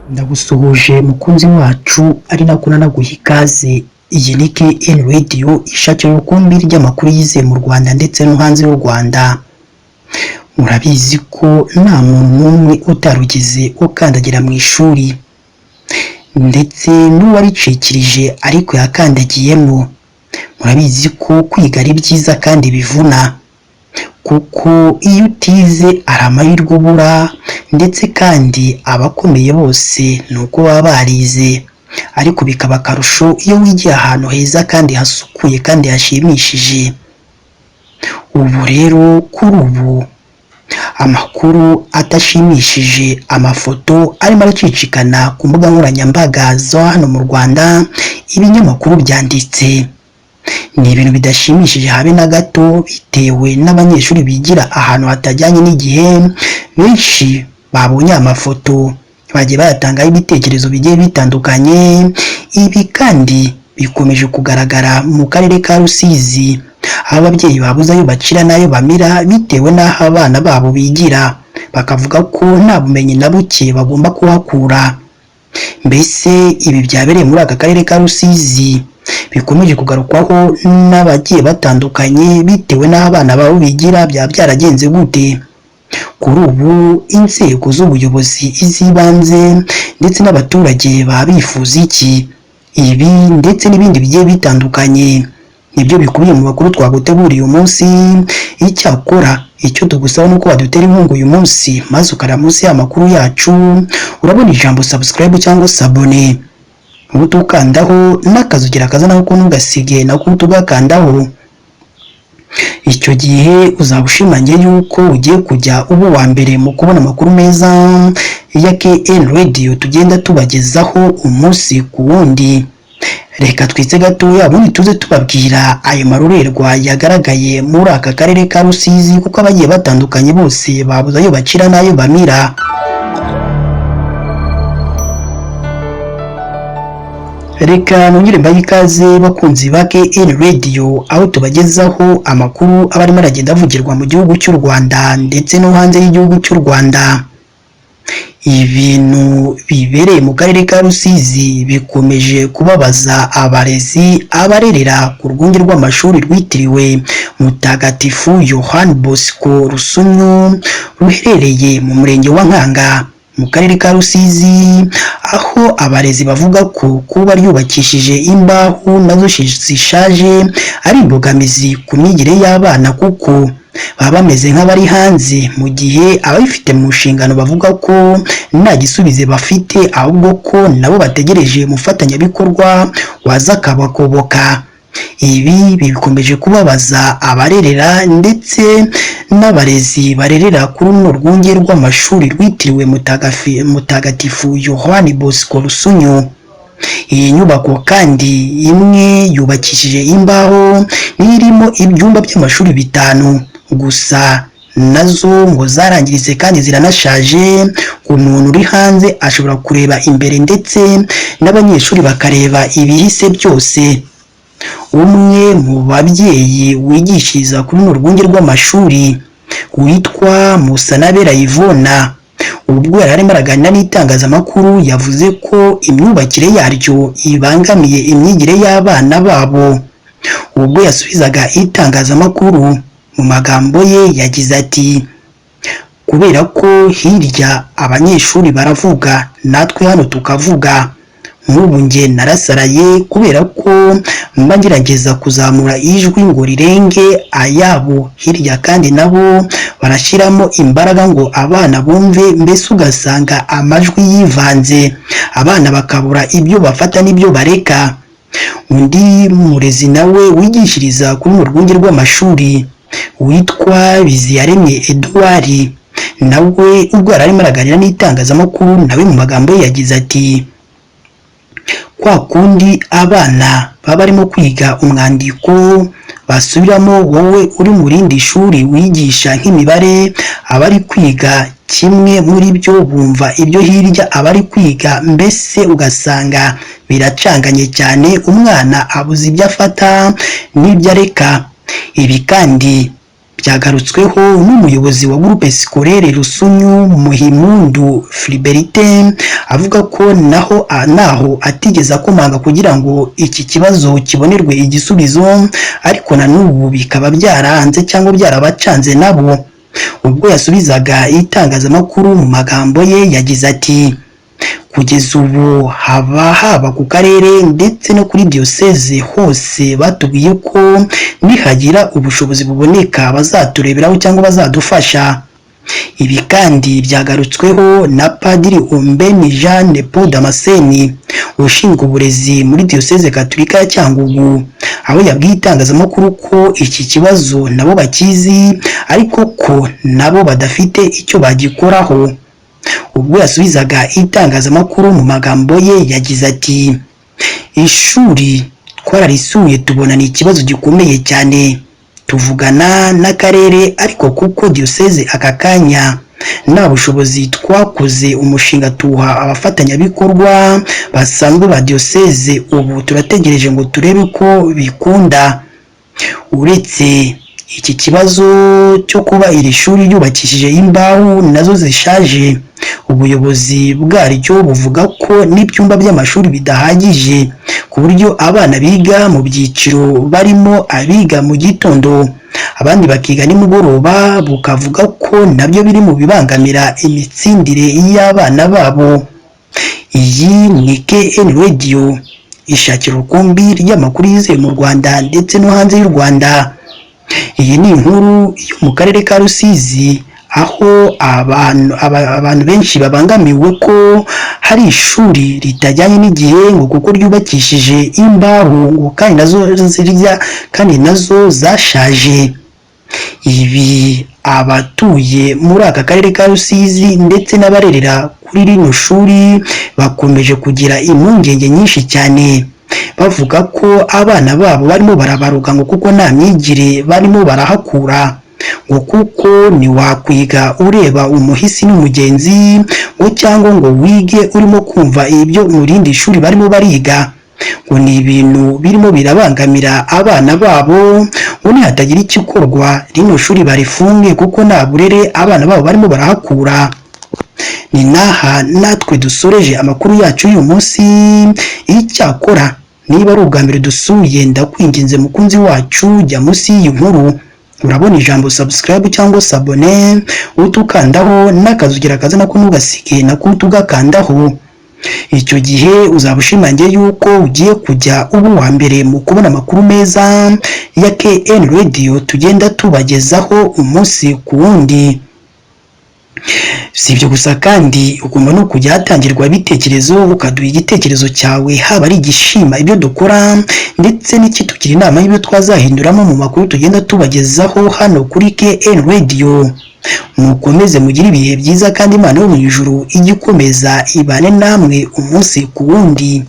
Ndagusuhuje mukunzi wacu, ari nako nanaguha ikaze. Iyi ni KN Radio, ishakira urukumbi ry'amakuru yizewe mu Rwanda ndetse no hanze y'u Rwanda. Murabizi ko nta muntu n'umwe utarugeze ukandagira mu ishuri, ndetse n'uwaricikirije ariko yakandagiyemo. Murabizi ko kwiga ari byiza kandi bivuna, kuko iyo utize hari amahirwe ubura, ndetse kandi abakomeye bose ni uko baba barize, ariko bikaba akarusho iyo wigiye ahantu heza kandi hasukuye kandi hashimishije. Ubu rero kuri ubu amakuru adashimishije, amafoto arimo aracicikana ku mbuga nkoranyambaga zo hano mu Rwanda, ibinyamakuru byanditse, ni ibintu bidashimishije habe na gato, bitewe n'abanyeshuri bigira ahantu hatajyanye n'igihe. Benshi babonye amafoto bagiye bayatangaho ibitekerezo bigiye bitandukanye. Ibi kandi bikomeje kugaragara mu karere ka Rusizi, aho ababyeyi babuze ayo bacira n'ayo bamira bitewe n'aho abana babo bigira, bakavuga ko nta bumenyi na buke bagomba kuhakura. Mbese ibi byabereye muri aka karere ka Rusizi bikomeje kugarukwaho n'abagiye batandukanye bitewe n'aho abana babo bigira, byaba byaragenze gute? Kuri ubu inzego z'ubuyobozi, iz'ibanze ndetse n'abaturage baba bifuza iki? Ibi ndetse n'ibindi bigiye bitandukanye nibyo bikubiye mu makuru twaguteguriye uyu munsi. Icyakora icyo tugusaba ni uko wadutera inkunga uyu munsi, maze ukareba munsi y'amakuru yacu urabona ijambo subscribe cyangwa s'abonner, ubuto ukandaho n'akazugira kaza naho ntugasige nako tugakandaho. Icyo gihe uzaba ushimangiye yuko ugiye kujya uba uwa mbere mu kubona amakuru meza ya KN Radio tugenda tubagezaho umunsi ku wundi. Reka twitse gatoya, ubundi tuze tubabwira ayo marorerwa yagaragaye muri aka karere ka Rusizi, kuko abagiye batandukanye bose babuze ayo bacira n'ayo bamira. Reka nongere mbahe ikaze bakunzi ba KN Radio, aho tubagezaho amakuru aba arimo aragenda avugirwa mu gihugu cy'u Rwanda ndetse no hanze y'igihugu cy'u Rwanda. Ibintu bibereye mu karere ka Rusizi bikomeje kubabaza abarezi, abarerera ku rwunge rw'amashuri rwitiriwe Mutagatifu Yohani Bosco Rusunyu, ruherereye mu murenge wa Nkanga mu karere ka Rusizi, aho abarezi bavuga ko kuba ryubakishije imbaho nazo zishaje ari imbogamizi ku myigire y'abana, kuko baba bameze nk'abari hanze, mu gihe ababifite mu nshingano bavuga ko nta gisubizo bafite, ahubwo ko nabo bategereje umufatanyabikorwa waza akabakoboka. Ibi bikomeje kubabaza abarerera ndetse n'abarezi barerera kuri runo rwunge rw'amashuri rwitiriwe Mutagatifu Yohani Bosco Rusunyu. Iyi nyubako kandi imwe yubakishije imbaho n'irimo ibyumba by'amashuri 5 gusa, nazo ngo zarangiritse kandi ziranashaje. Umuntu uri hanze ashobora kureba imbere ndetse n'abanyeshuri bakareba ibihise byose. Umwe mu babyeyi wigishiriza kuri runo rwunge rw'amashuri witwa Musanabera Yvonne, ubwo yari arimo araganira n'itangazamakuru, yavuze ko imyubakire yaryo ibangamiye imyigire y'abana babo. Ubwo yasubizaga itangazamakuru mu magambo ye yagize ati: kubera ko hirya abanyeshuri baravuga natwe hano tukavuga, nk'ubu njye narasaraye kubera ko mba ngerageza kuzamura ijwi ngo rirenge ayabo hirya, kandi nabo barashyiramo imbaraga ngo abana bumve, mbese ugasanga amajwi yivanze, abana bakabura ibyo bafata n'ibyo bareka. Undi murezi nawe wigishiriza kuri runo rwunge rw'amashuri witwa Biziyaremye Edouard, nawe ubwo yari arimo araganira n'itangazamakuru, nawe mu magambo ye yagize ati: kwa kundi abana baba barimo kwiga umwandiko basubiramo, wowe uri mu rindi shuri wigisha nk'imibare, abari kwiga kimwe muri byo bumva ibyo hirya abari kwiga, mbese ugasanga biracanganye cyane, umwana abuze ibyo afata n'ibyo areka. Ibi kandi Byagarutsweho n'umuyobozi wa Groupe Scolaire Rusunyu, Muhimundu Philibert, avuga ko naho atigeze akomanga kugira ngo iki kibazo kibonerwe igisubizo, ariko na n'ubu bikaba byaranze cyangwa byarabacanze nabo. Ubwo yasubizaga itangazamakuru, mu magambo ye yagize ati: "Kugeza ubu haba ku karere ndetse no kuri diyoseze hose batubwiye ko nihagira ubushobozi buboneka bazatureberaho cyangwa bazadufasha." Ibi kandi byagarutsweho na Padiri Ombeni Jeanne Paul Damascene, ushinzwe uburezi muri Diyoseze Gatolika ya Cyangugu, aho yabwiye itangazamakuru ko iki kibazo nabo bakizi, ariko ko nabo badafite icyo bagikoraho. Ubwo yasubizaga itangazamakuru, mu magambo ye yagize ati: "Ishuri twararisuye, tubona ni ikibazo gikomeye cyane, tuvugana n'akarere, ariko kuko diyoseze aka kanya nta bushobozi, twakoze umushinga tuwuha abafatanyabikorwa basanzwe ba diyoseze. Ubu turategereje ngo turebe ko bikunda." Uretse iki kibazo cyo kuba iri shuri ryubakishije imbaho nazo zishaje, ubuyobozi bwaryo buvuga ko n'ibyumba by'amashuri bidahagije, ku buryo abana biga mu byiciro barimo abiga mu gitondo, abandi bakiga nimugoroba, bukavuga ko nabyo biri mu bibangamira imitsindire y'abana babo. Iyi ni KN Radio, ishakira urukumbi ry'amakuru yizewe mu Rwanda ndetse no hanze y'u Rwanda. Iyi ni inkuru yo mu karere ka Rusizi, aho abantu benshi babangamiwe ko hari ishuri ritajyanye n'igihe, ngo kuko ryubakishije imbaho, ngo kandi nazo zirya kandi nazo zashaje. Ibi abatuye muri aka karere ka Rusizi ndetse n'abarerera kuri rino shuri bakomeje kugira impungenge nyinshi cyane, bavuga ko abana babo barimo barabaruga, ngo kuko nta myigire barimo barahakura, ngo kuko ntiwakwiga ureba umuhisi n'umugenzi, ngo cyangwa ngo wige urimo kumva ibyo mu rindi shuri barimo bariga. Ngo ni ibintu birimo birabangamira abana babo, ngo nihatagira igikorwa rino shuri barifunge, kuko nta burere abana babo barimo barahakura. Ni n'aha natwe dusoreje amakuru yacu y'uyu munsi. Icyakora niba ari ubwa mbere dusuye, ndakwinginze mukunzi wacu, jya munsi y'iyi nkuru urabona ijambo subscribe cyangwa s'abonner, utukandaho n'akazogera kaza nako ntugasige, nako tugakandaho. Icyo gihe uzaba ushimangiye yuko ugiye kujya uba uwa mbere mu kubona amakuru meza ya KN Radio tugenda tubagezaho umunsi ku wundi. Si ibyo gusa kandi, ugomba no kujya hatangirwa ibitekerezo ukaduha igitekerezo cyawe, haba ari igishima ibyo dukora ndetse n'ikitugira inama y'ibyo twazahinduramo mu makuru tugenda tubagezaho hano kuri KN Radio. Mukomeze mugire ibihe byiza, kandi Imana yo mu ijuru ijye ikomeza ibane namwe umunsi ku wundi.